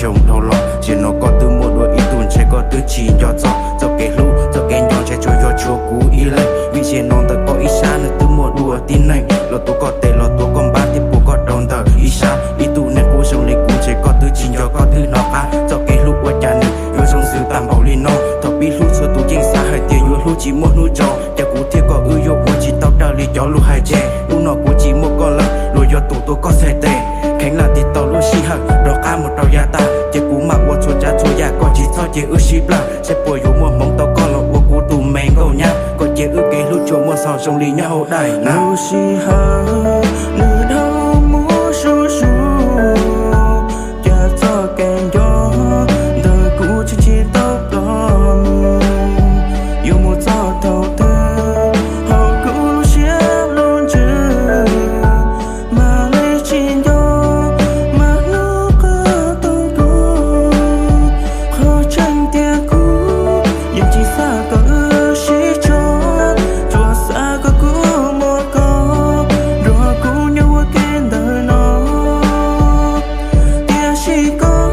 Zoo dhau los, zaum no koj twb muaj dua ib tug, ntshe koj twb tsis nco txog txoj kev hlub txoj kev nco, ntshe tsuas yog tshuav kuv ib leeg. Vim zaum no ntawm koj ib sab nws twb muaj dua tib neeg los tuav koj tes los tuav koj npab thiab puag koj rau ntawm ib sab. Ib tug neeg qub zoo li kuv, ntshe koj twb tsis nco, koj twb hnov qab. Txoj kev hlub ua cas nws yuav zoo xwb tag npaum li no. Thaum pib hlub txhua tus yeej xav hais tias yuav hlub tsis muaj hnub tso, cas kuv thiab koj wb yuav ua tsis tau raws li cov lus hais tseg. Hnub no kuv tsis muaj koj lawm, luag yuav tus tuav koj txhais tes. Kheev lam tiv tau lub sij hawm rov qab mus rau yav tag, ces kuv mam ua txhua tsav txhua yam, koj tsis txhob cia wb sib plawg. Saib puas yuav muaj hmoov tau koj los ua kuv tus me nkauj nyab, koj cia wb kev hlub tsuas muaj xaus zoo li nyob hauv daim na. Lub sij hawm nws dhau mus zuj zus, cas txoj kev nco ntawm kuv tseem tsis tau ploj mus. Yuav mus txog thaum twg hauv kuv lub siab lub ntsws, mam li tsis nco, mam hnub qab tau ntuj. Qhov tseeb tiag kuv yeej tsis xav kom wb sib tso, tsuas xav kom kuv muaj koj nrog kuv nyob ua ke ntawm no. Tiam sis koj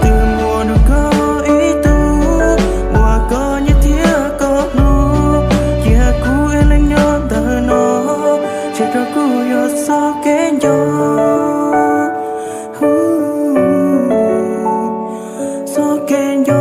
twb muaj dua koj ib tug, uas koj nyiam thiab koj hlub, cia kuv ib leeg nyob ntawm no, ntshe rau kuv yog txoj kev nco, txoj kev nco.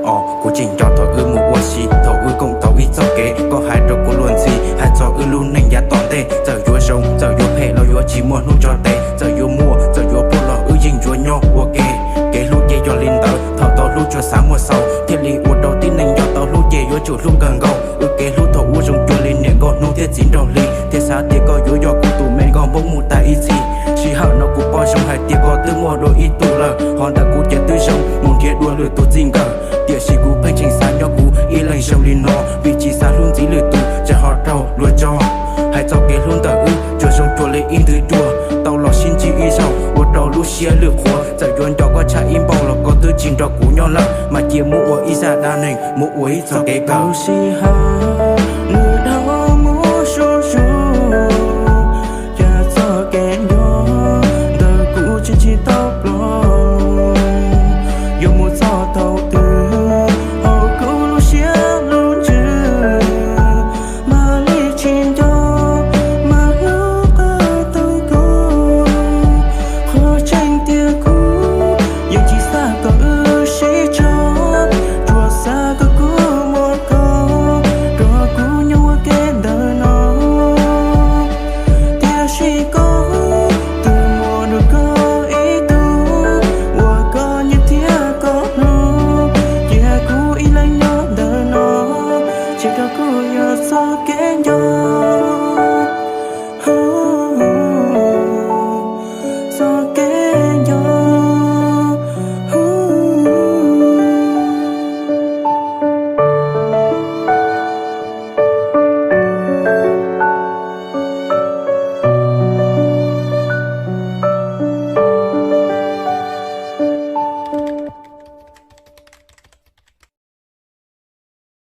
Os, kuv tseem nco thaum wb mus ua si, thaum wb koom tau ib txoj kev, koj hais rau kuv luag ntxhi hais txog wb lub neej yav tom ntej. Txawm yuav zoo, txawm yuav phem los yuav tsis muaj hnub tso tes, txawm yuav muaj, txawm yuav puag los wb yeej yuav nyob ua ke. Kev hlub ces yog li ntawd, thaum tau hlub tsuas xav muaj xaus, thiaj li ua rau tib neeg nco. Tau hlub ces yuav tsum hlub kawg nkaus. Wb kev hlub thaum ub zoo cuag li niam nkauj hnub thiab txiv nraug hli, thiaj xav tias koj yuav yog kuv tus me nkauj npauj mus tas ib txhis. Sij hawm no kuv paub zoo hais tias koj twb muaj dua ib tug lawm, ho ntawm kuv ces twb zoo mus nrhiav dua lwm tus txij nkawm. Tiam sis kuv pheej tseem xav nyob kuv ib leeg zoo li no, vim tsis xav hlub ntxiv lwm tus, tsam ho raug luag tso. Hais txog kev hlub ntawm wb tsuas zoo cuag li ib nthwv cua, tau los sib ntsib ib zaug ua rau lub siab lwj qhuav. Txawm yuav nco koj tshaj ib npaug los koj twb tsis nrog kuv nyob lawm, mas cia muab ua ib zaj dab neeg, muab ua ib txoj kev kawm. Sij hawm